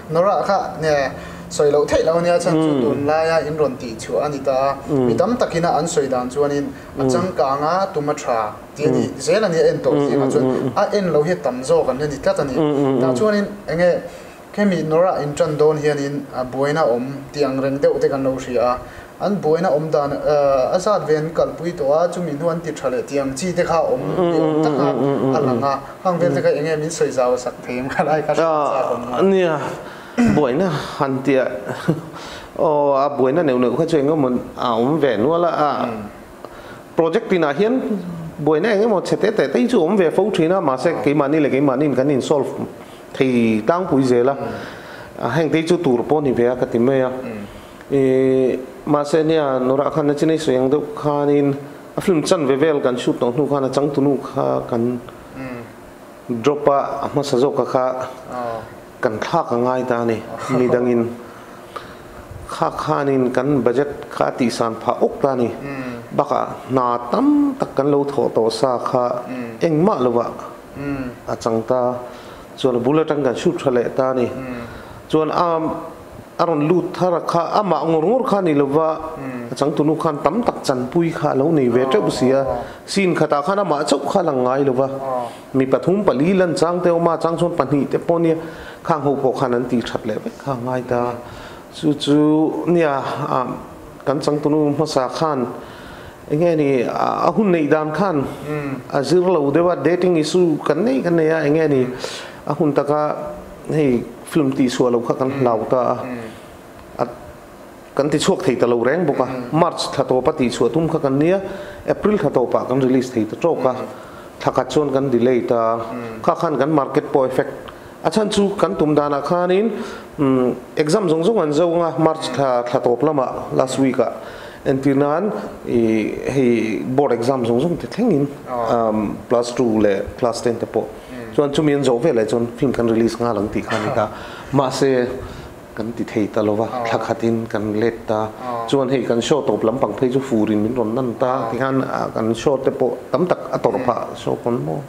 Nora kha nge sawi loh theih loh a nia chhan chu tunlaia in rawn tih chhuah a ni ta a, mi tam takina an sawi dan chuanin a changkang a, tum a tha tih a ni zel a nia en tawh zingah chuan a en lo hi a tam zawk an la ni tlat a ni. Tah chuanin enge khemi Nora in tan dawn hianin a buaina awm tih ang reng deuh te kan lo hria a, an buaina awm dan a zat ve an kalpui tawh a, chumi hnu an ti tha leh tih ang chi te kha awm ni awm taka a lang a. Hang vel te kha enge min sawi zau sak thei em kha lai kha hriat chak awm a. Nia, buaina han tia aw a buaina neuh neuh kha chu eng emaw a awm ve nual a, a project tinah hian buaina eng emaw chhe teh teh te hi chu awm ve fo thin a, mahse keimahni leh keimahniin kan in solve thei tlangpui zel a, heng te hi chu tur pawh ni ve a ka ti mai a. I mahse nia Nora khan a chinei sawi ang deuh khanin A film chan ve vel kan shoot tawh hnu khan a changtunu kha kan drop a, a hmasa zawka kha kan thlak a ngai ta a ni. Midangin kha khanin kan budget kha a tihsan phah awk ta a ni. Bakah hna tam tak kan lo thawh tawh sa kha engmah lovah a chang ta. Chuan a bul atang kan shoot tha leh ta a ni. Chuan a A rawn lut thar a kha, amah ngawr ngawr kha a ni lova, a changtunu khan tam tak chanpui kha a lo nei ve teuh si a. Scene khatah khan amah chauh kha a lang ngai lova, mi pathum pali lan chang te awm a, chang chuan pahnih te pawh nia, khang ho pawh khan an tih that leh vek kha a ngai ta. Chu chu nia kan changtunu hmasa khan eng nge ni a hun neih dan khan a zir lo deuh a, dating issue kan nei kan nei a, eng nge ni a hun taka Hei film tih suah lo kha kan hlau ta a, a kan ti chhuak thei ta lo reng bawk a, March thla tawpa tih chhuah tum kha kan nia, April thla tawpah kan release thei ta tawk a, thla khat chuan kan delay ta a, kha khan kan market pawh effect a chhan chu kan tum danah khanin exam zawng zawng an zo ang a, March thla thla tawp lamah last week ah entir nan ih hei board exam zawng zawng te thlengin plus two leh class ten te pawh. Chuan chumi an zawh veleh chuan film kan release nghal ang tih kha a ni ta. Mahse, kan ti thei ta lo va, thla khatin kan let ta. Chuan hei kan show tawp lampang phei chu furin min rawn nan ta tikhan kan show te pawh tam tak a tawrh phah show pawn maw.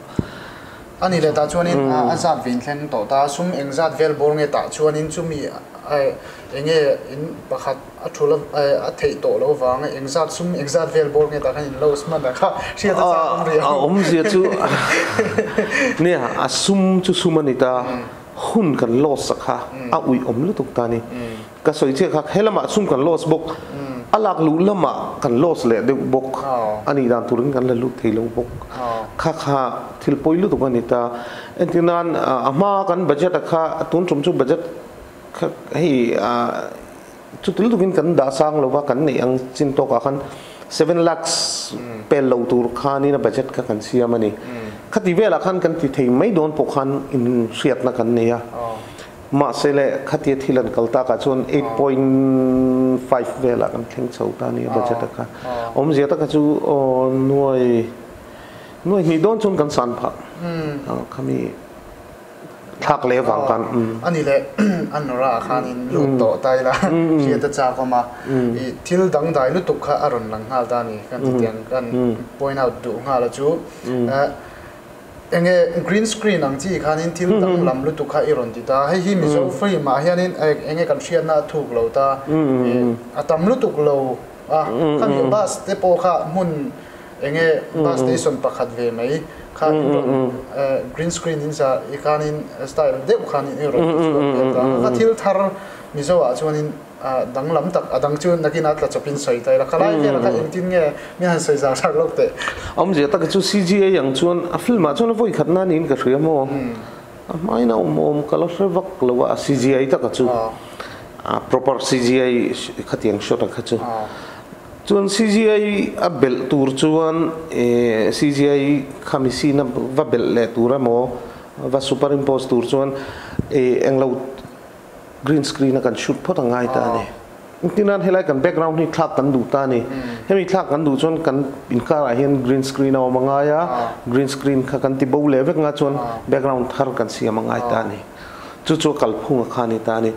A ni leh tah chuanin a zat ve inthleng tawh ta, sum engzat vel bawr nge tah chuanin chumi enge in pakhat A thu lo a theih tawh lo vang engzat sum engzat vel bawr nge tah khan in lo hman a kha hriat a chak awm rih ang. A awmzia chu nia a sum chu sum a ni ta hun kan loss a kha a uih awm lutuk ta ni. Ka sawi chiah kha helamah sum kan loss bawk a lak luh lamah kan loss leh deuh bawk a nih dan turin kan la lut thei lo bawk kha kha thil pawi lutuk a ni ta. Entirnan a hma kan budget a kha tun tum chu budget kha hei Chuti lutukin kan dah sang lova kan neih ang chin tawkah khan 7 lakhs pel lo tur khanin a budget kha kan siam a ni. Khati velah khan kan ti thei mai dawn pawh khan inhriatna kan nei a. Mahse le khatia thil an kal takah chuan 8.5 velah kan thleng chho ta a ni a budget a kha. Awmzia taka chu aw nuai nuai hnih dawn chuan kan san phah khami. Thlak leh vang khan. A ni leh a Nora ah khan in lut tawh ta ila hriat a chak awm a, i thil dangdai lutuk kha a rawn lang nghal ta a ni kan ti tiang kan point out duh nghal a chu enge green screen ang chi khanin thil danglam lutuk kha i rawn ti ta, hei hi Mizo film ah hianin enge kan hriatna a thuk lo ta, a tam lutuk lo a, khami bus te pawh kha hmun Enge bus station pakhat ve mai kha in rawn green screen in sa i khanin style deuh khanin i rawn ti chhuak vel ta. Ka thil thar Mizo ah chuanin danglam tak a dang chu nakin a tla chawpin sawi ta ila khalai vel kha engtin nge mi han sawi zar zar lawk teh. Awmzia taka chu CGI ang chuan a film ah chuan a vawi khat na niin ka hria maw? A hmain a awm awm ka la hre vak lo a, a CGI taka chu a proper CGI khatiang shot a kha chu. Chuan CGI a belh tur chuan CGI khami scene a va belh leh tur emaw va superimpose tur chuan englo green screen a kan shoot phawt a ngai ta a ni. Engtin helai kan background hi thlak kan duh ta a ni. Hemi thlak kan duh chuan kan inkar ah hian green screen a awm a ngai a, green screen kha kan ti bo leh vek nga chuan background thar kan siam a ngai ta a ni. Chu chu a kalphung a kha a ni ta a ni.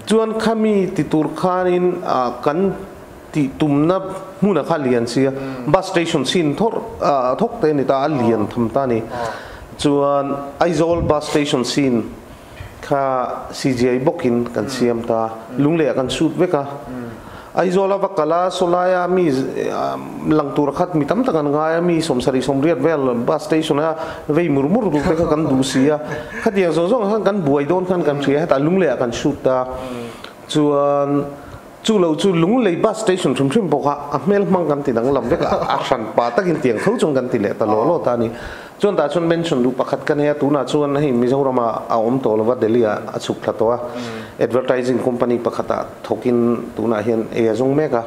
Chuan khami ti tur khanin kan Tih tumna hmunah kha lian sia, bus station chin thawr thawk te a ni ta a, lian tham ta a ni. Chuan Aizawl bus station chin Kha CGI bawkin kan siam ta, lunglei ah kan shoot vek a. Aizawl a va kal a, sawlai a mi lang tur khat mi tam tak an ngai a, mi sawmsarih sawmriat vel bus station a vei mur mur tur te kha kan duh si a. Khatiang zawng zawng khan kan buai dawn khan kan hria, hetah lunglei ah kan shoot ta. Chuan chu lo chu lunglei bus station hrim hrim bawk a, a hmel hmang kan ti danglam vek a, a hran pa takin tiang tho chuan kan ti leh ta law law ta a ni. Chuan tah chuan mention duh pakhat ka nei a, tunah chuan hei Mizoram ah a awm tawh lova Delhi ah a chhuk thla tawh a, advertising company pakhat ah thawkin tunah hian ei a zawng mek a,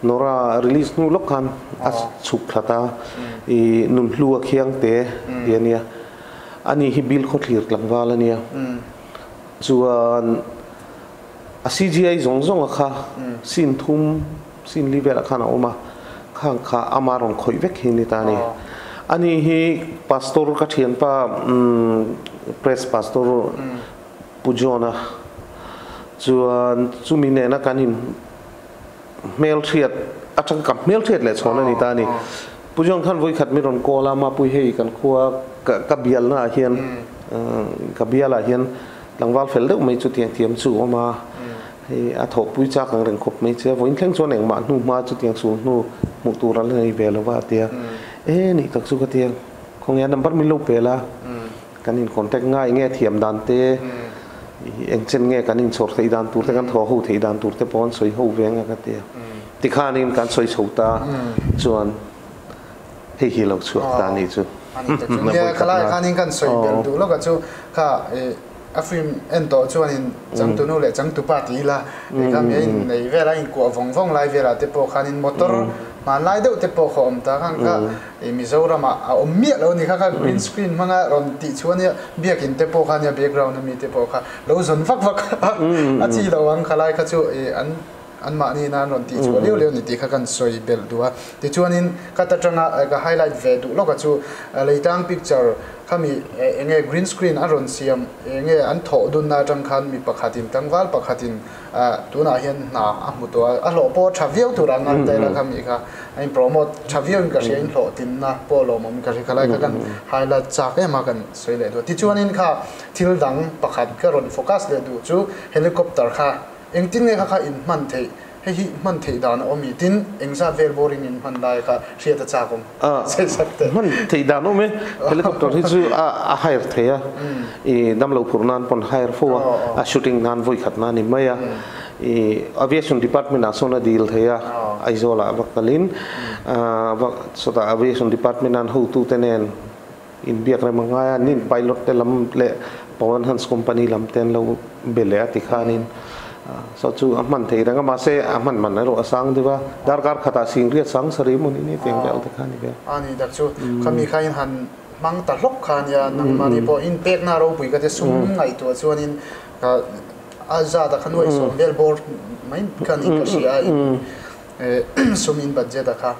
Nora release hnu lawk khan a chhuk thla ta, i Nunhlu a khiang te ti a nia, ani hi Bill Khawthlir tlangval a nia, chuan a CGI zawng zawng a kha scene thum Scene li velah khan a awm a, khang kha ama rawn khawih vek hi ni ta a ni. Ani hi Pastor ka thianpa Press Pastor Pu John-a chuan chumi nena kan in hmelhriat atang ka hmelhriat leh chhawn a ni ta a ni. Pu John khan vawikhat mi rawn call a, Mapui hei kan khua ka bialna ah hian ka bialah hian tlangval fel deuh mai chu tiang thiam chu a awm a, Hei a thawhpui chak ang reng khawp mai che a, vawiin thleng chuan engmah hnu hma chutiang sul hnu hmuh tur a la nei ve lo va a ti a. E nih tak chu ka ti a, khawnge a number min lo pel a, kan in contact ngai nge thiam dan te, eng chen nge kan inchhawr theih dan tur te, kan thaw ho theih dan tur te pawh an sawi ho ve anga ka ti a. Tikhanin kan sawi chho ta chuan hei hi lo chhuak ta nih chu. A nih tak chu. Nia, khalai khanin kan sawi belh duh lawk a chu kha A film en tawh chuanin changtunu leh changtupa ti ila kei kha mi a innei vel a inkuah vawng vawng lai velah te pawh khanin motor hmanlai deuh te pawh kha awm ta khan kha i Mizoramah a awm miah lo a ni kha kha green screen hmanga rawn tih chhuah ania biakin te pawh kha ania background ami te pawh kha lo zawn vak vak a chi lo ang khalai kha chu i an Anmahni nan rawn tih chhuah liau liau ni tih kha kan sawi belh duh a. Tichuanin ka ta tanga ka highlight ve duh lawk a chu Leitang picture khami enge green screen a rawn siam enge an thawh dunna atang khan mi pakhatin tlangval pakhatin tunah hian hna a hmu tawh a, a hlawh pawh a tha viau tur ang an tel a khami kha a in promote tha viau in ka hria in hlawhtlinna pawh lawmawm in ka hria khalai kha kan highlight chak em a kan sawi leh duh a. Tichuanin kha thil dang pakhat ka rawn focus leh duh chu helicopter kha Engtin nge kha kha in hman theih? Hei hi hman theih dan a awm i tin engzat vel bawrin in hman lai kha hriat a chak awm sei sak teh. Hman theih dan awm e. Helicopter hi chu a hire thei a, i damlo phurh nan pawn hire fo a, a shooting nan vawi khat nan i mai a. I aviation department ah sawn a dil thei a, Aizawl ah va kalin sawtah aviation department an hotute nen Inbiak rem a ngai a, nin pilot te lam leh Pawan Hans company lam te an lo be leh a tikhanin saw chu a hman thei reng a, mahse a hman man erawh a sang deuh a, darkar khatah singriat sang sarih emaw ni ni tiang vel te kha a ni ve. A ni tak chu, khami kha in han hmang ta hlawk kha a nia, nangmahni pawh inpekna ropui ka te sum ngaihtuah chuanin a zat a kha nuaih sawm vel bawr mai kha ni ka hria a. Sum in budget a kha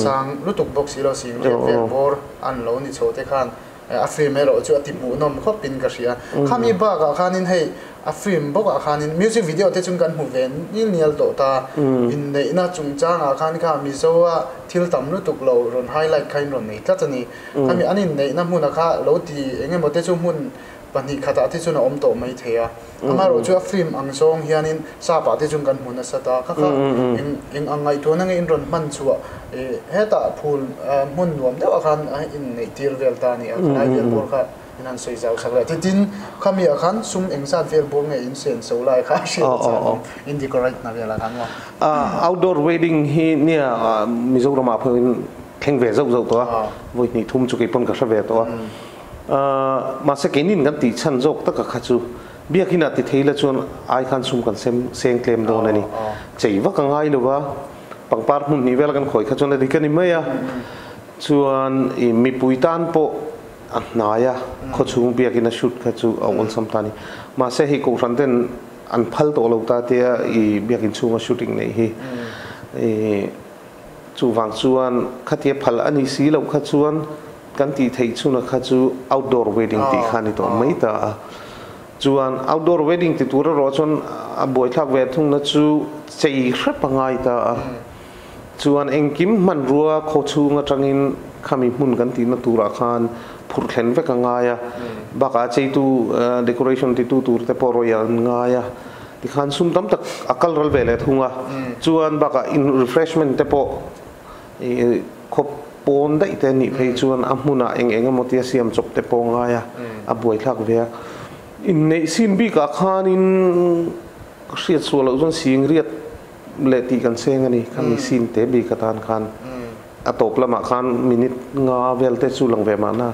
sang lutuk bawk si lo sing riat vel bawr an lo ni chho te khan a film erawh chu a ti hmuhnawm khawp in ka hria. Khami bakah khanin hei a film bawkah khanin music video te chung kan hmu ve nil nial tawh ta. Inneihna chungchangah khan kha Mizo a thil tam lutuk lo rawn highlight kha in rawn nei tlat a ni. Khami an inneihna hmuna kha lo ti eng emaw te chu hmun pahnih khatah te chuan a awm tawh mai thei a. Amaherawh chu a film ang zawng hianin sap ah te chuan kan hmu nasa ta. Kha kha eng eng ang ngaihtuahna nge in rawn hman chhuah hetah phul hmun nuam deuh ah khan a inneih tir vel ta a ni a. Khalai vel bawr kha in han sawi zau sak leh. Titin khami ah khan sum engzat vel bawr nge in sen so lai kha a hriat a chak ang in decorate na velah khan maw. Outdoor wedding hi nia Mizoram ah pawhin thleng ve zauh zauh tawh a, vawi hnih thum chu kei pawn ka hre ve tawh a. Mahse keinin kan tih chhan zawk taka kha chu biakin ah ti thei la chuan ai khan sum kan sem seng tlem dawn a ni. Chei vak a ngai lo va, pangpar hmun hnih vel kan khawi kha chuan a dik a ni mai a. Chuan i mipui tan pawh a hnai a, khawchhung biakin a shoot kha chu a awlsam ta a ni. Mahse hei kohhran ten an phal tawh lo ta tia i biakin chhunga shooting neih hi i Chuvang chuan khatia phal a ni si loh kha chuan kan tih theih chhuna kha chu outdoor wedding tih kha a ni tawh mai ta a. Chuan outdoor wedding ti tur erawh chuan a buaithlak ve thungna chu chei hrep a ngai ta a. Chuan engkim hmanrua khaw chhung atangin khami hmun kan tihna turah khan phurh thlen vek a ngai a. Bakah cheitu decoration titu tur te pawh rawih an ngai a, tikhan sum tam tak a kal ral ve leh thung a. Chuan bakah in refreshment te pawh ih khawp pawn daih te nih phei chuan a hmunah eng eng emaw tia siam chawp te pawh ngai a, a buaithlak ve a. Inneih sin bikah khanin hriat suah loh chuan singriat leh tih kan seng a ni, khami sin te bik atan khan. A tawp lamah khan minute nga vel te chu lang ve mahna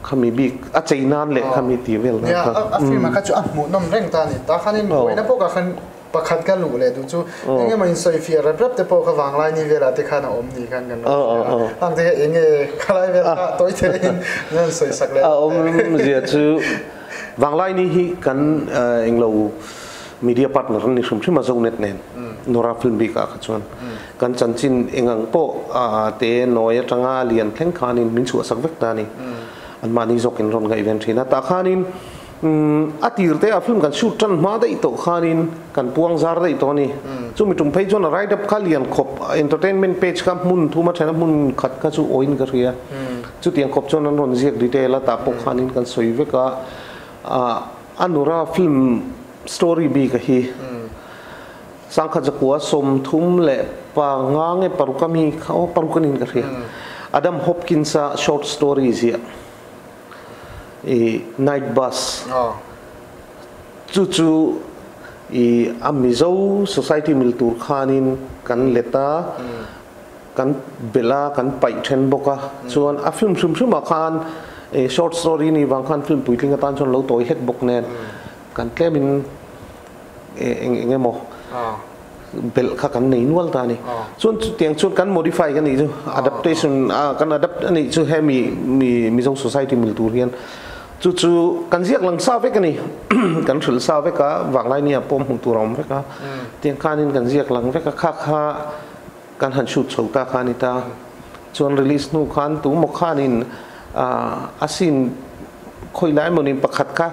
khami bik a chei nan leh khami tih vel nan kha. A film ah kha chu a hmuhnawm reng ta a ni. Tah khanin buaina pawh kha khan pakhat ka luh leh duh chu eng emaw insawi fiah rep rep te pawh kha vanglai ni velah te khan a awm ni khan kan rawn hria a. Hang te kha eng nge khalai vel kha tawi theihin min rawn sawi sak leh. A awm zia chu vanglai ni hi kan englo media partner an ni hrim hrim a Zonet nen Nora film bik ah kha chuan kan chanchin engang pawh te nawi atanga lian thleng khanin min chhuahsak vek ta a ni. Anmahni zawkin rawn ngaihven thin a. Tah khanin a tir te a film kan shoot tan hma daih tawh khanin kan puang zar daih tawh a ni. Chumi tum phei chuan a write up kha lian khawp entertainment page kha hmun thum a then a hmun khat kha chu awin ka hria. Chutiang khawp chuan an rawn ziak detail a tah pawh khanin kan sawi vek a. Anura film story bik a hi sangkhat zakua 35 nge paruk a mi kha aw paruk anin ka hria Adam Hopkins a short story ziah i Night Bus chu chu i a Mizo society mil tur khanin kan let a kan belh a kan paih then bawk a chuan a film hrim hrim ah khan short story ni vang khan film puitling atan chuan lo tawi hlek bawk nen kan tlem in eng eng emaw belh kha kan nei nual ta a ni chuan chutiang chuan kan modify ka nih chu adaptation kan adapt a nih chu hemi mi Mizo society mil tur hian chu chu kan ziak lang sa vek a ni kan hrilh sa vek a vanglai ni ah pawh hmuh tur a awm vek a tiang khanin kan ziak lang vek a kha kha Kan han shoot chho ta kha a ni ta. Chuan release hnu khan tu maw khanin a scene khawi lai emaw nin pakhat kha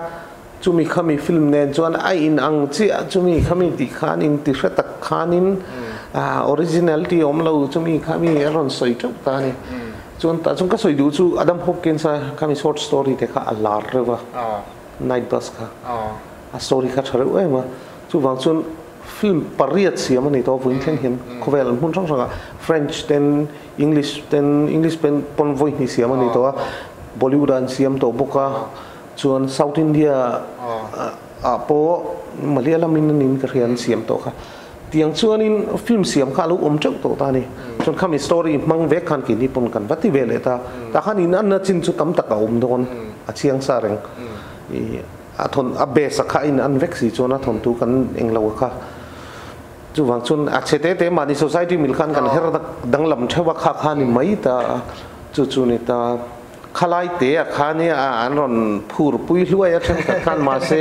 chumi khami film nen chuan a in ang chiah chumi khami tih khan in ti hre tak khanin originality awm lo chumi khami a rawn sawi teuh ta a ni. Chuan tah chuan ka sawi duh chu Adam Hopkins a khami short story te kha a lar reuh a, Night Bus kha. A story kha tha reuh em a. Chuvang chuan Film pariat siam a ni tawh vawiin thleng hian khawvel an hmun hrang hrangah French ten English ten English pen pawn vawi hnih siam a ni tawh a, Bollywood ah an siam tawh bawk a, chuan South India ah pawh Malayalam in a niin ka hria an siam tawh kha. Tiang chuanin film siam kha a lo awm teuh tawh ta a ni. Chuan khami story hmang vek khan keini pawn kan va ti ve leh ta. Tah khan in anna chin chu tam tak a awm dawn a chiang sa reng. A thawn a base a kha in an vek si chuan a thawntu kan eng lo a kha. Chuvang chuan a chhe te te mahni society mil khan kan her danglam theuh a kha kha ni mai ta a, chu chu ni ta. Khalai te a kha nia a an rawn phur pui hluai a thenkhat khan mahse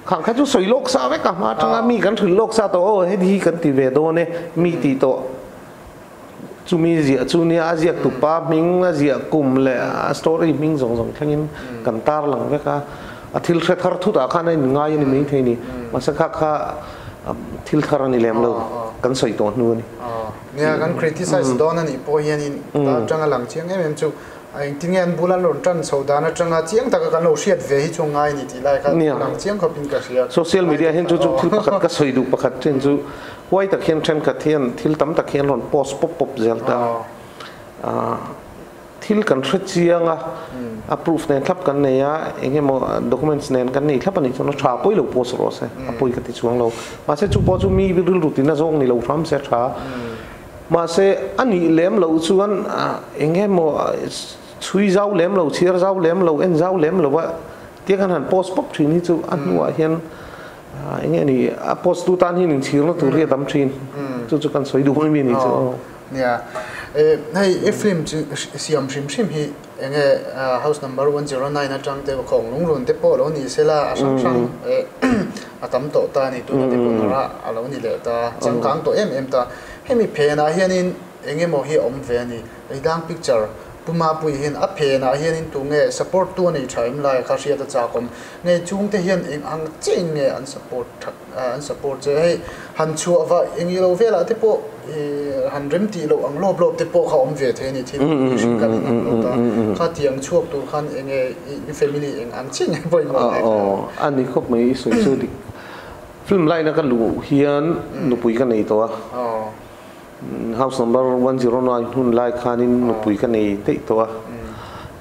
khang kha chu sawi lawk sa vek a hma atanga mi kan hrilh lawk sa tawh aw heti hi kan ti ve dawn e mi tih tawh. Chumi ziah chu nia a ziak tupa hming, a ziah kum leh a story hming zawng zawng thlengin kan tar lang vek a. A thil hre thar thut ah khan a inngai a ni mai thei ni. Mahse kha kha thil thar a ni lem lo, kan sawi tawh hnu a ni. Nia, kan criticize dawn a nih pawh hianin ta atanga lang chiang em em chu engtin nge an bula rawn tan chho dan atanga chiang taka kan lo hriat ve hi chu ngai a ni tih lai kha lang chiang khawpin ka hria. Social media hian chu chu thil pakhat ka sawi duh pakhat chen chu Huai tak hian thenkhat hian thil tam tak hi an rawn post pawp pawp zel ta a, thil kan hre chiang a, a proof nen thlap kan nei a, eng emaw documents nen kan nei thlap a nih chuan a tha pawi lo post rawh se, a pawi ka ti chuang lo. Mahse chu pawh chu mi rilru tina zawng ni lo hram se a tha. Mahse a nih lem loh chuan eng emaw chhui zau lem lo, chhiar zau lem lo, en zau lem lo a tia kan han post pawp thin hi chu a hnuah hian Eng nge ni a post tu tan hian inchhirna tur hi a tam thin. Chu chu kan sawi duh mai mi ni chu aw. Nia. Hei i film chu siam hrim hrim hi eng nge house number 109 atang te khawng lungrun te pawh lo ni sela a hrang hrang a tam tawh ta a ni tuna te pawh nara a lo ni leh ta changkang tawh em em ta. Hemi phenah hianin eng emaw hi a awm ve a ni. Leidang picture. Pu Mapui hian a phenah hianin tunge support tu a nei tha em lai kha hriat a chakawm. Nge chungte hian eng ang chiahin nge an support that an support che hei han chhuah vah eng ilo velah te pawh han rem tih loh ang lawp lawp te pawh kha awm ve thei a ni thil mihring kan inang lo ta kha tiang chhuak tur khan eng nge i family eng ang chiah nge pawimawh lai kha. A ni khawp mai i sawi chu dik. Film line a ka luh hian nupui ka nei tawh a. House number 109 hun lai khanin nupui ka nei daih tawh a.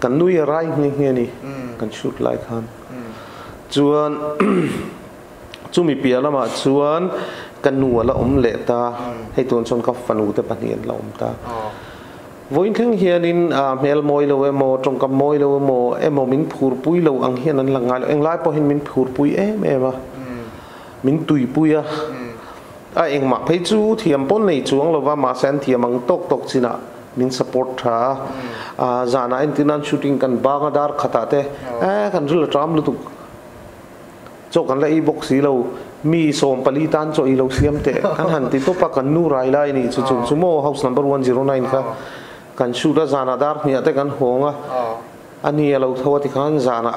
Kan nui a rai nghe nghe a ni kan shoot lai khan. Chuan chumi piah lamah chuan ka nu a la awm leh ta, hei tun chuan ka fanu te pahnih an la awm ta. Vawiin thleng hianin hmel mawi lo emaw, tawngkam mawi lo emaw, emaw min phurpui lo ang hian an la ngai lo. Englai pawhin min phurpui em em a, min tuipui a. A engmah phei chu thiam pawn nei chuang lova, mahse an thiam ang tawk tawk chinah min support tha a. Zanah entir nan shooting kan bang a, dar khatah te eh kan ril a ṭam lutuk. Chaw kan la ei bawk si lo, mi 14 tan chaw ei lo siam teh kan han ti tawp a, kan nu rai lai nih chu chung chu maw house number 109 kha kan shoot a, zanah dar hniah te kan hawng a, a ni a lo tho a tikhan zanah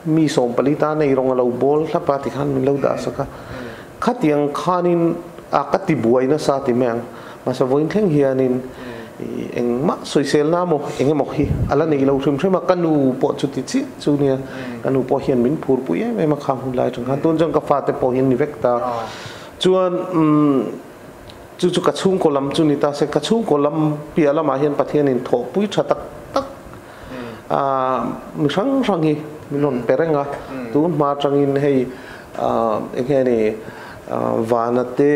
mi 14 tan ei rawng a lo bawl thlap a tikhan min lo dah sak a, khatiang khanin a ka ti buai nasa ti mai ang, mahse vawiin thleng hianin Engmah sawiselna maw eng emaw hi a la nei lo hrim hrim a, ka nu pawh chuti chiah chu nia, ka nu pawh hian min phurpui em em a khang hun lai atang khan, tun chuan ka fate pawh hi an ni vek ta. Chuan chu chu ka chhungkaw lam chu ni ta se, ka chhungkaw lam piah lamah hian Pathianin thawhpui tha tak tak mi hrang hrang hi min rawn pe reng a, tun hma atangin hei eng nge ni Vana te,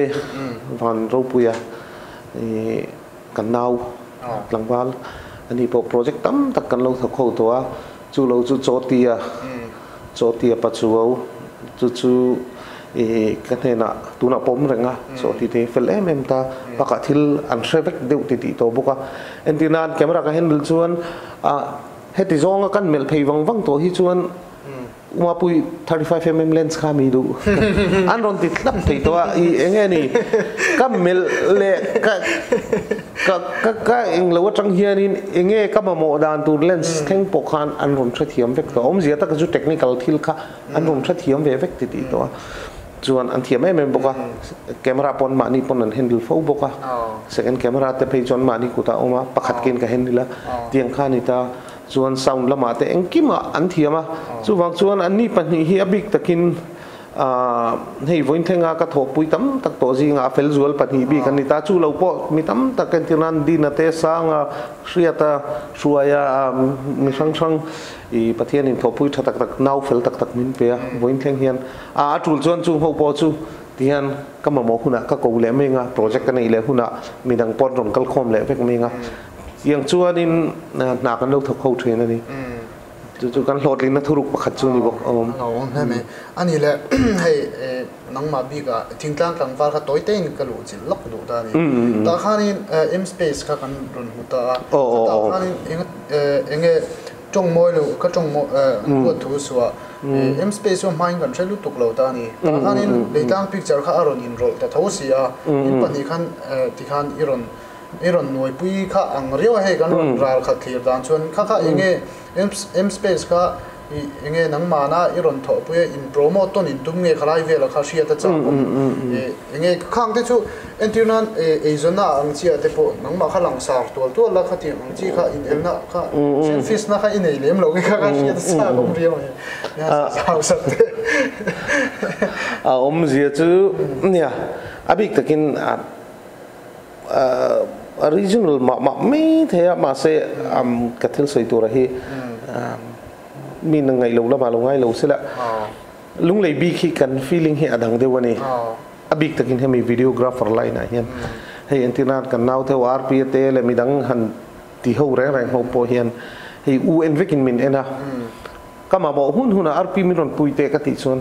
Van Ropuia, Kan nau tlangval a ni pawh project tam tak kan lo thawk ho tawh a, chu lo chu Chawtia, Chawtia Pachuau chu chu ka hnenah tunah pawm reng a, Chawti te hi fel em em ta, bakah thil an hre vek deuh ti tih tawh bawk a, entir nan camera ka handle chuan heti zawnga kan melh phei vang vang tawh hi chuan Umapui 35 mm lens kha mi duh an rawn ti thlap thei tawh a i eng nge ni ka melh leh ka ka ka ka eng lo atang hianin eng nge ka mamawh dan tur lens thleng pawh khan an rawn hrethiam vek tawh a awmzia taka chu technical thil kha an rawn hrethiam ve vek ti tih tawh a chuan an thiam em em bawk a camera pawn mahni pawn an handle fo bawk a second camera te phei chuan mahni kutah a awm a pakhat ken ka handle a tiang kha a ni ta. Chuan sound lamah te engkimah an thiam a, chuvang chuan anni pahnih hi a bik takin hei vawiin thlenga ka thawhpui tam tak tawh zingah a fel zual pahnih bik an ni ta, chu lo pawh mi tam tak entir nan Dina te Sanga, Hriata, Hruaia mi hrang hrang i Pathianin thawhpui tha tak tak nau fel tak tak min pe a, vawiin thleng hian a tul chuan chung ho pawh chu tihian ka mamawh hunah ka ko leh mai anga, project ka neih leh hunah midang pawh an rawn kal khawm leh vek mai anga. Tiang chuanin hna kan lo thawk ho thin a ni. Chu chu kan hlawhtlinna thuruk pakhat chu ni bawk awm. A lo awm hle mai. A ni le, hei nangmah bikah thingtlang tlangval kha tawi tein ka luh chilh lawk duh ta a ni. Tah khanin M space kha kan rawn hmu ta a. Chutah khanin eng nge tawng mawi lo ka tawng mawi an huat thu suah M space chu hmain kan hre lutuk lo ta a ni. Tah khanin leitlang picture kha a rawn inrawlh ta tho si a. In pahnih khan tikhan i rawn I rawn nuaipui kha ang riau a, hei kan rawn ral khat thlir dan chuan kha kha eng nge M space kha i eng nge nangmahna i rawn thawhpui a, in promote tawn in tum nge khalai vela kha hriat a chak awm eng nge khang te chu entir nan eizawnna ang chi ah te pawh nangmah kha langsar tual tual la khatiang ang chi kha inelna kha selfish na kha i nei lem lo nge kha kha hriat a chak awm riau mai hausa te. A awmzia chu nia a bik takin A regional mah mah mai thei a, mahse ka thil sawi tura hi mi na ngaih lo lamah lo ngai lo sela lunglei bik hi kan feeling hi a dang deuh a ni. A bik takin hemi videographer line ah hian hei entir nan kan nau theuh RP a te leh midang han ti ho reng reng ho pawh hian hei u en vekin min en a, ka mamawh hun hunah RP min rawn pui teh ka tih chuan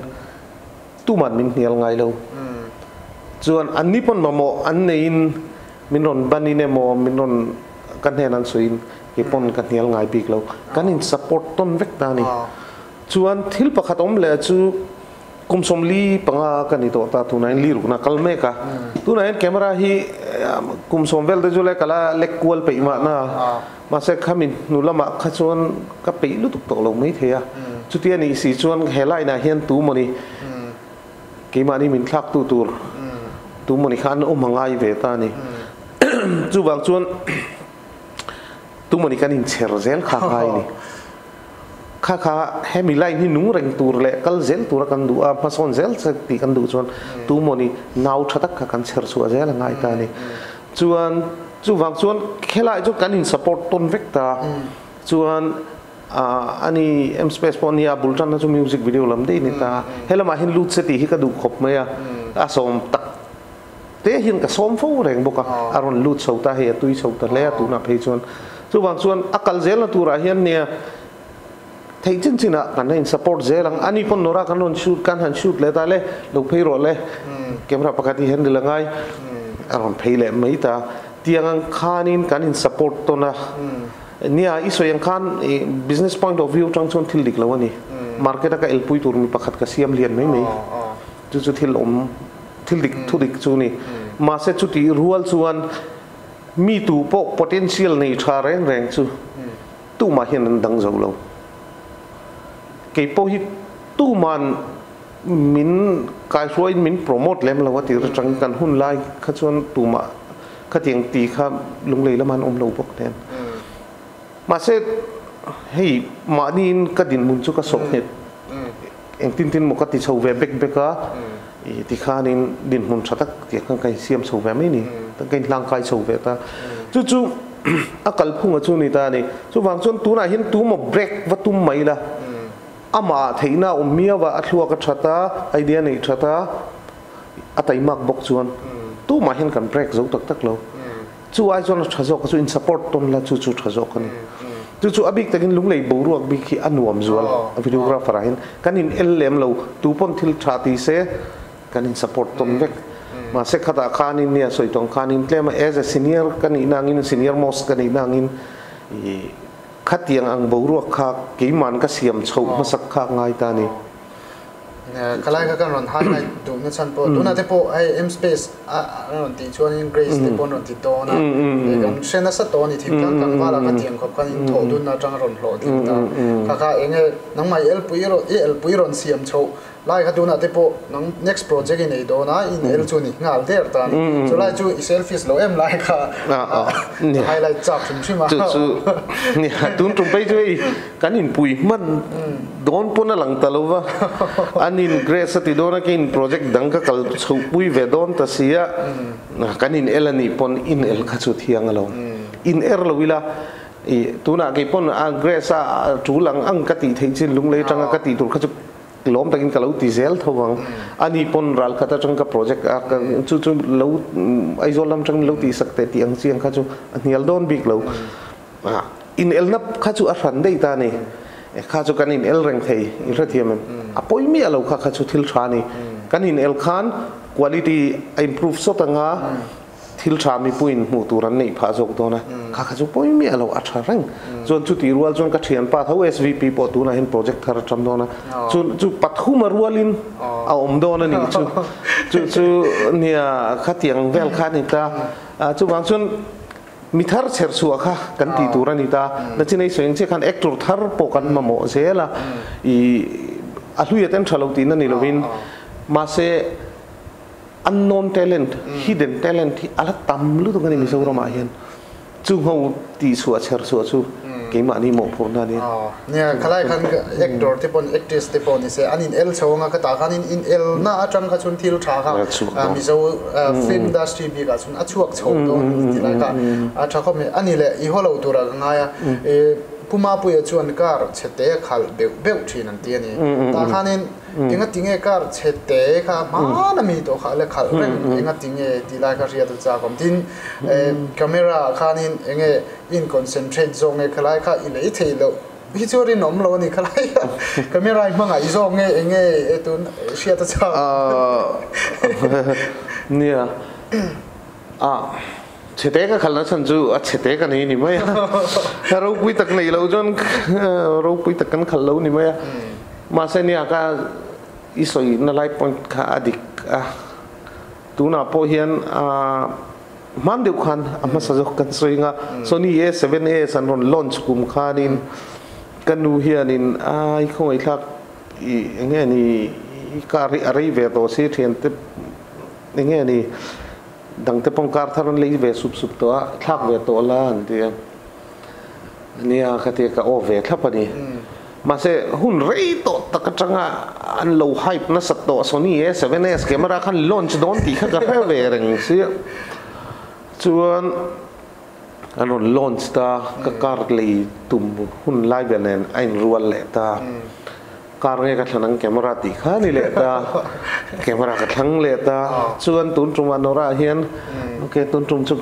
Tuman min hnial ngai lo. Chuan anni pawn mamawh an neiin min rawn banin emaw min rawn ka hnen an sawiin kei pawn ka hnial ngai bik lo. Kan in support tawn vek ta a ni. Chuan thil pakhat awm leh chu Kum 45 ka ni tawh ta tunah hian lirukna kal mek a. Tunah hian camera hi kum sawm vel te chu le ka la lek kual peih mahna. Mahse khami hnu lamah kha chuan ka peih lutuk tawh lo mai thei a. Chutia nih si chuan he line ah hian tu mawni keimahni min thlak tu tur tu mawni kha an awm a ngai ve ta a ni. Chuvang chuan tu mawni kan inchher zel kha a ngai a ni. Kha kha hemi line hi nung reng tur leh kal zel tura kan duh a, hmasawn zel che tih kan duh chuan tu mawni nau tha tak kha kan chher chhuah zel a ngai ta a ni. Chuan chuvang chuan helai chu kan in support tawn vek ta chuan ani M Space pawh nia bul tanna chu music video lam daih a ni ta. Helamah hian lut se tih hi ka duh khawp mai a, a sawm tak te hian ka sawm fo reng bawk a, a rawn lut chho ta hei a tui chho ta hle a tunah phei chuan. Chuvang chuan a kal zelna turah hian nia theih chin chinah kan la in support zel ang. Ani pawn Nora kan rawn shoot kan han shoot leh ta le, lo phei rawh le, camera pakhat hi handle a ngai, a rawn phei leh mai ta. Tiang ang khanin kan in support tawn a, nia i sawi ang khan business point of view atang chuan thil dik lo a ni. Market a ka elpui tur mi pakhat ka siam lian mai mai. Chu chu thil awm. Thil dik thu dik chu ni. Mahse chutih rual chuan mi tu pawh potential nei tha reng reng chu tumah hian an dang zo lo. Kei pawh hi tuman min kaihruaiin min promote lem lo a tir atang kan hun lai kha chuan tumah khatiang ti kha lunglei lama an awm lo bawk nen. Mahse hei mahniin ka dinhmun chu ka sawh nghet. Engtin tin maw ka ti chho ve bek bek a, i tikhanin dinhmun tha tak tiah khan ka insiam chho ve mai ni, ka inhlangkai chho ve ta. Chu chu a kalphunga chu ni ta a ni. Chuvang chuan tunah hian tu maw break va tum mai la, amah theihna a awm miau a, a thluak a that a, idea neih that a, a taimak bawk chuan tumah hian kan break zo tak tak lo. Chu ai chuan a tha zawk a chu in support tawn la chu chu tha zawk a ni. Chu chu a bik takin lunglei boruak bik hi a nuam zual a videographer ah hian kan in el lem lo tu pawn thil tha ti se kan in support tawn vek. Mahse khatah khanin nia sawi tawng khanin tlem a as a senior ka nihna angin senior most ka nihna angin i khatiang ang boruak kha keiman ka siam chhoh hmasak kha a ngai ta a ni. Khalai kha kan rawn highlight duhna chhan pawh tunah te pawh hei M space a rawn tih chuanin Grace te pawh an rawn ti dawn a, kan hre nasa tawh a ni thingtlang tlangvala kha tiang khawp khan in thawh dunna atanga rawn hlawh ding ta kha kha eng nge nangmah i elpui rawn i elpui rawn siam chhoh lai kha tunah te pawh nang next project i nei dawn a in el chu ni nghal der ta a ni chulai chu i selfish lo em lai kha highlight chak hrim hrim a. Chu chu tun tum phei chu hei Kan inpui hman dawn pawn a lang ta lo va, an in Grace a ti dawn a, keiin project dang ka kal chhohpui ve dawn ta si a, kan in el a nih pawn in el kha chu thiang a lo. In er lo ila, i tunah kei pawn a Grace a tul ang ang ka tih theih chin lunglei atanga ka tih tur kha chu lawm takin ka lo ti zel tho vang. A nih pawn ral khat atang ka project a chu chu lo Aizawl lam atangin lo tihsak teh tih ang chi ang kha chu a hnial dawn bik lo. Inelna kha chu a hran daih ta a ni. Kha chu kan inel reng thei, i hrethiam em? A pawi miah lo kha kha chu thil tha a ni. Kan inel khan quality a improve sawt anga thil tha mipuiin hmuh tur an neih phah zawk dawn a. Kha kha chu pawi miah lo, a tha reng. Chuan chutih rual chuan ka thianpa tho SVP pawh tunah hian project thar a ṭam dawn a. Chu chu pathum a rualin a awm dawn a nih chu. Chu chu nia khatiang vel kha a ni ta. Chuvang chuan Mi thar chher chhuah kha kan tih tur a ni ta. Nachin ei sawi ang chiah khan actor thar pawh kan mamawh zel a, i a hluia ten tha lo tihna ni lovin mahse unknown talent, hidden talent hi a la tam lutuk a ni Mizoramah hian. Chu ngho tih chhuah chher chhuah chu keimahni mawhphurhna a ni. Nia, khalai khan actor te pawn actress te pawh ni se an in el chho anga ka tah khan in in elna atang kha chuan thil tha kha Mizo film industry bik ah chuan a chhuak chho dawn ti lai kha a tha khawp mai. Ani leh i haw lo tur ah ka ngai a, Pu Mapuia chuan car chhe te a khalh beuh beuh thin an ti a ni. Tah khanin enga tinge car chhe te kha hmana mi tawh kha a la khalh reng enga tinge ti lai kha hriat a chak awm. Tin, camera ah khanin enge in concentrate zawk nge khalai kha i lei thei loh hi chu rinawm lo a ni khalai kha camera i hmangaih zawk nge enge e tun hriat a chak. Nia a chhete ka khalna chhan chu a chhete ka nei ni mai a ropui tak nei lo chuan ropui tak kan khalh lo ni mai a mahse nia ka. I sawi na lai point kha a dik a, tunah pawh hian hman deuh khan a hmasa zawk kan sawi anga Sony A seven S an rawn launch kum khanin ka nu hianin a i khawngaihthlak i eng nge ni i car hi a rei ve tawh si thiante eng nge ni dangte pawh car thar an lei ve sup sup tawh a thlak ve tawh la an ti a nia ka ti a ka aw ve thlap a ni. Mahse, hun rei tawh tak atanga an lo hype nasat tawh Sony A7S camera khan launch dawn tih kha ka hre ve reng sia. Chuan an rawn launch ta, ka car lei tum hun lai vel nen a inrual leh ta. Car nge ka thlan ang camera tih kha ni leh ta, camera ka thlang leh ta. Chuan tun tumah Nora hian ok tun tum chu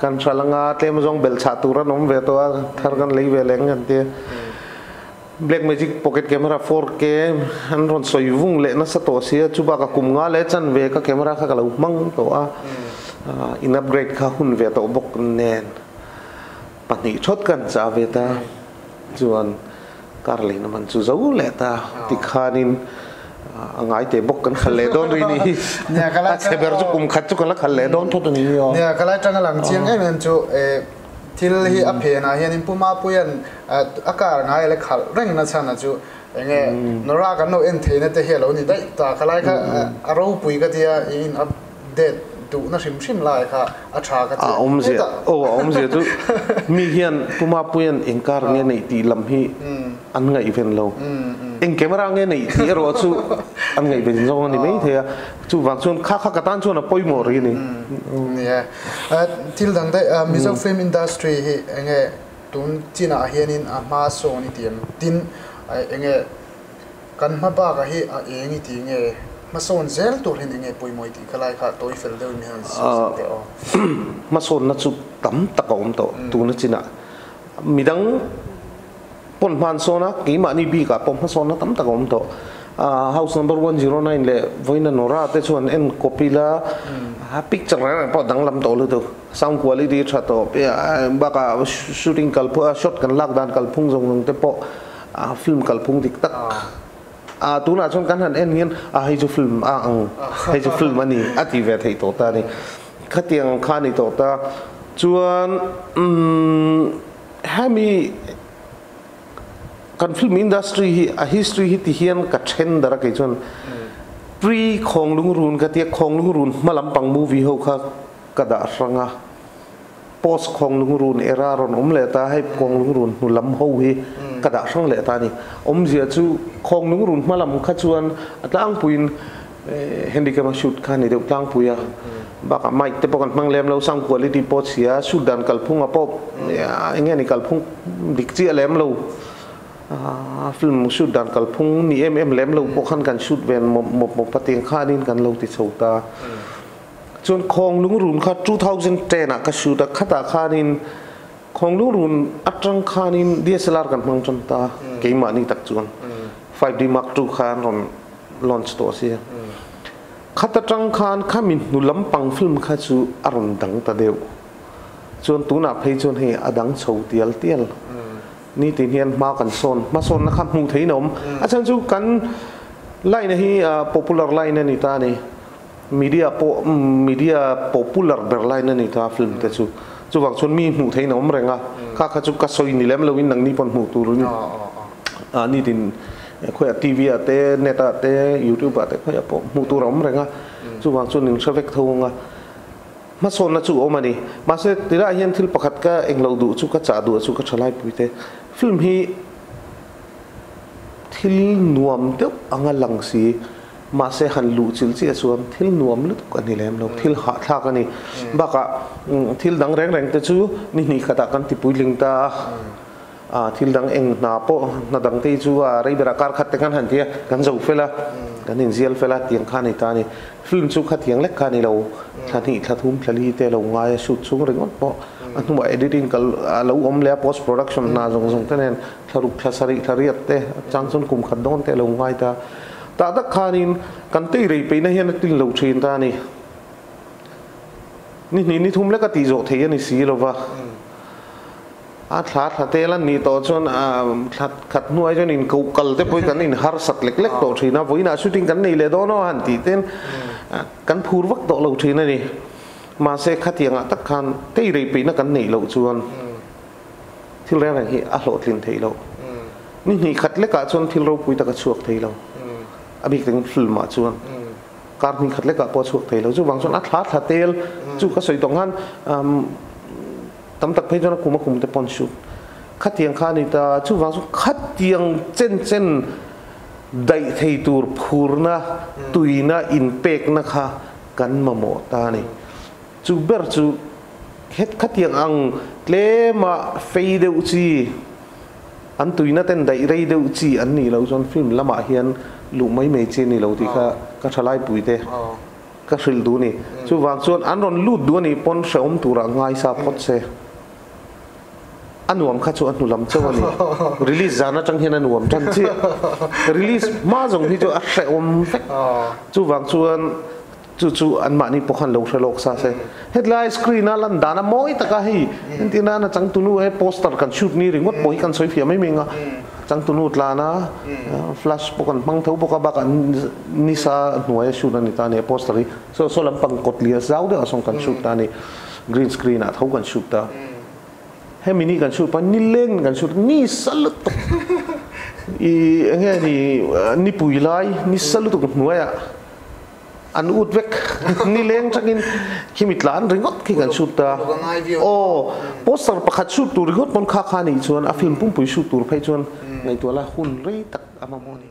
kan hral anga tlem zawng belh chhah tur an awm ve tawh a, thar kan lei ve leh ang kan ti a. Black Magic Pocket Camera 4K an rawn sawi vung leh nasa tawh sia, chu bakah kum nga leh chanve ka camera kha ka lo hmang tawh a, in upgrade kha hun ve tawh bawk nen pahnih thawt kan chah ve ta, chuan kar leina man chu zo leh ta tikhanin a ngai teh bawk kan khalh leh dawn ri ni hi, a chhe ber chu kum khat chu ka la khalh leh dawn thawt a ni aw. Nia, ka lai tanga lang chiang em em chu Thil hi a phenah hianin Pu Mapuia'n a car ngai a la khalh reng na chhan a chu enge Nora kan lo en theihna te hi a lo ni daih ta. Ka lai kha a ropui ka tia i in update duhna hrim hrim lai kha a tha ka tia. A awmzia aw a awmzia chu mi hian Pu Mapuia'n eng car nge neih tih lam hi an ngaihven lo. Eng camera nge neih tih erawh chu an ngaihven zawng a ni mai thei a. Chuvang chuan kha kha ka tan chuan a pawimawh rih a ni. Nia. Thil dang daih, Mizo film industry hi enge tun chinah hianin a hma sawn i ti em? Tin, enge kan hma bakah hi a eng i ti nge? Hmasawn zel tur hian enge pawimawh i tih kha lai kha tawi fel deuhin min han sawi sak teh aw. Hmasawnna chu tam tak a awm tawh tuna chinah. Midang Pawn hman sawn a, keimahni bikah pawh hmasawnna tam tak a awm tawh. House number 109 leh vawiina Nora te chuan en kawp ila, picture reng reng pawh a danglam tawh lutuk. Sound quality tha tawh, bakah shooting kalphung, shot kan lak dan kalphung zawng zawng te pawh film kalphung dik tak. Tunah chuan kan han en hian a hei chu film a ang, hei chu film a ni a ti ve theih tawh ta a ni. Khatiang kha a ni tawh ta. Chuan Hemi kan film industry hi a history hi ti hian ka then dar a kei chuan pre Khawnglungrun ka tia Khawnglungrun hma lampang movie ho kha ka dah hrang a post Khawnglungrun era rawn awm leh ta hei Khawnglungrun hnu lam ho hi ka dah hrang leh ta a ni awmzia chu Khawnglungrun hma lam kha chuan a tlangpuiin Henry Kema shoot kha ni deuh tlangpui a, bakah mic te pawh kan hmang lem lo, sound quality pawh chhia, shoot dan kalphung ah pawh eng nge ni kalphung dik chiah lem lo, film shoot dan kalphung ni em em lem lo pawh khan kan shoot ve mawp mawp mawp a tiang khanin kan lo ti chho ta. Chuan Khawnglungrun kha 2010 ah ka shoot a, khatah khanin Khawnglungrun atang khanin DSLR kan hmang tan ta, keimahni tak chuan 5D Mark II khan rawn launch tawh a si. Khat atang khan khami hnu lampang film kha chu a rawn dang ta deuh. Chuan tunah phei chuan hei a dang chho tial tial. Nitin hian hma kan sawn, hmasawnna kha hmuh theihin a awm. A chhan chu kan line hi popular line a ni ta a ni. Media pawh media popular ber line a ni ta film te chu. Chuvang chuan mi hmuh theihin a awm reng a. Kha kha chu ka sawi ni lem loin nangni pawn hmuh turin nitin khawiah TV ah te, net ah te, YouTube ah te khawiah pawh hmuh tur a awm reng a. Chuvang chuan in hre vek tho ang a. Hmasawnna chu a awm a ni. Mahse tilaiah hian thil pakhat ka englo duh chu ka chah duh chu ka tha laipui te. Film hi thil nuam deuh anga lang si. Mahse han luh chilh chiah chuan thil nuam lutuk a ni lem lo, thil hahthlak a ni. Bakah thil dang reng reng te chu ni hnih khatah kan ti puitling ta a, thil dang eng hna pawh hna dang te hi chu a rei berah kar khat te kan han ti a, kan zo fel a, kan inzial fel a tiang kha a ni ta a ni. Film chu khatiang lek kha a ni lo, thla hnih, thla thum, thla li te lo ngai a shoot chung ringawt pawh a hnuah editing kal a lo awm leh a, post production hna zawng zawng te nen thla ruk, thla sarih, thla riat te chang chuan kum khat dawn te a lo ngai ta. Tah tak khanin kan tei rei peihna hian a tin lo thin ta a ni. Ni hnih ni thum lek a tih zawh thei a ni si lo va. A thla thla tel an nih tawh chuan thla khat hnuai chuan in koh kal te pawh hi kan in harsat lek lek tawh thin a, vawiinah shooting kan nei leh dawn aw han tih ten kan phur vak tawh lo thin a ni. Mahse khatiangah tak khan tei rei peihna kan neih loh chuan thil reng reng hi a hlawhtlin theih loh. Ni hnih khat lekah chuan thil ropui tak a chhuak thei lo. A bik takin film ah chuan kar hnih khat lekah pawh a chhuak thei lo. Chuvang chuan a thla thla tel chu ka sawi tawh khan Tam tak phei chuan a kum a kum te pawn shoot khatiang kha a ni ta. Chuvang chu khatiang chen chen daih thei tur phurna, tuina, inpekna kha kan mamawh ta a ni. Chu ber chu het khatiang ang tlema fei deuh chi, an tuina ten daih rei deuh chi an nih loh chuan film lamah hian luh mai mai chi a ni lo tih kha ka thalai puite. Ka hrilh duh a ni. Chuvang chuan an rawn lut duh a nih pawn hrehawm turah ngaisa phawt se. A nuam kha chu a hnu lam chauh a ni. Release zan atang hian a nuam tan chiah. Release hma zawng hi chu a hrehawm vek. Chuvang chuan chu chu anmahni pawh khan lo hre lawk sa se. Hetlai screen a lan dan a mawi taka hei entirna a changtunu he poster kan shoot ni ringawt pawh hi kan sawi fiah mai mai ang a. Changtunu tlan a flash pawh kan hmang tho bawk a bakah nisa hnuaia shoot a ni ta a ni a poster hi saw saw lampang kawt lian zau deuh ah sawn kan shoot ta a ni green screen ah tho kan shoot ta hemi ni kan shoot pawn nileng kan shoot nisa lutuk i enge ni nipui lai nisa lutuk hnuaiah An ut vek nileng tangin khimi tlan ringawt khi kan shoot ta. Aw, poster pakhat shoot tur ringawt pawn kha kha nih chuan a film pumpui shoot tur phei chuan ngaihtuah la hun rei tak a mamawh a ni.